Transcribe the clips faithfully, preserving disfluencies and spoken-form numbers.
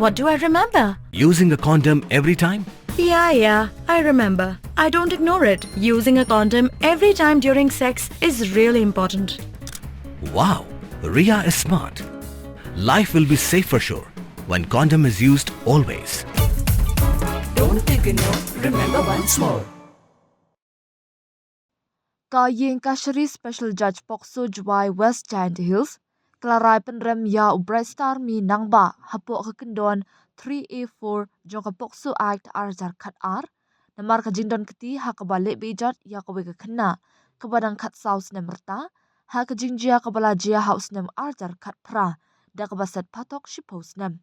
What do I remember? Using a condom every time? Yeah, yeah, I remember. I don't ignore it. Using a condom every time during sex is really important. Wow, Ria is smart. Life will be safe for sure when condom is used always. Don't ignore, remember once more. Ka Iingkashari Special Judge POCSO Jowai West Jaintia Hills ka la rai pynrem ïa u Brightstar Mie Nangbah hapoh ka kyndon three A four jong ka POCSO Act ar hajar khat ar, namar ka jingdon kti ha kaba leh beh jot ïa kawei ka khynnah kaba dang khat saw snem rta, ha ka jingjia kaba la jia ha u snem ar hajar khat phra, da kaba set phatok shiphew snem.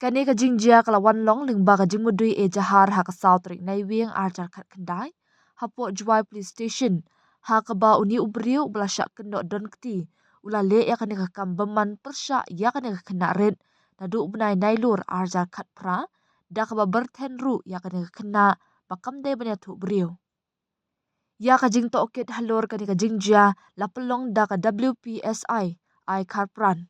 Kane ka jingjia ka la wan long lyngba ka jingmudui ejahar ha ka saw tarik Naiwieng ar hajar khat khyndai, hapoh Jowai Police Station, ha kaba une u briew uba la shah kynnoh don kti u la leh ïa kane ka kam bymman pyrshah ïa kane ka khynnah rit naduh u bnai Nailur ar hajar khat phra, da kaba byrthen ruh ïa kane ka khynnah ba kam dei ban ïathuh briew. Ïa ka jingtohkit halor kane ka jingjia la pynlong da ka W P S I, I Kharpran.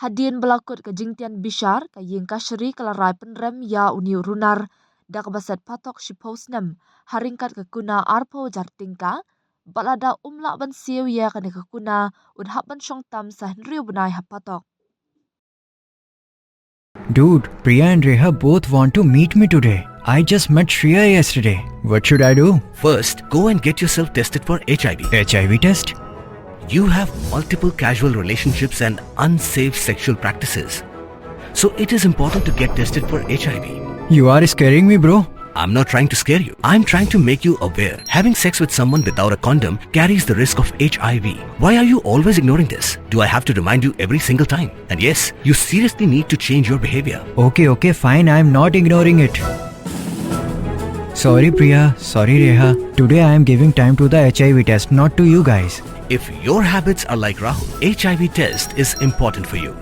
Hadien ba la kut ka jingtian bishar, ka Iingkashari ka la rai pynrem ïa une u runar da kaba set phatok shiphew snem ha ryngkat ka kuna arphew hajar tyngka, bad lada um lah ban siew ïa kane ka kuna, un hap ban shong tam sa hynriew bnai ha phatok. Dude, Priya and Reha both want to meet me today. I just met Shreya yesterday. What should I do? First, go and get yourself tested for H I V. H I V test? You have multiple casual relationships and unsafe sexual practices. So it is important to get tested for H I V. You are scaring me, bro. I'm not trying to scare you. I'm trying to make you aware. Having sex with someone without a condom carries the risk of H I V. Why are you always ignoring this? Do I have to remind you every single time? And yes, you seriously need to change your behavior. Okay, okay, fine. I'm not ignoring it. Sorry, Priya. Sorry, Reha. Today I am giving time to the H I V test, not to you guys. If your habits are like Rahul, H I V test is important for you.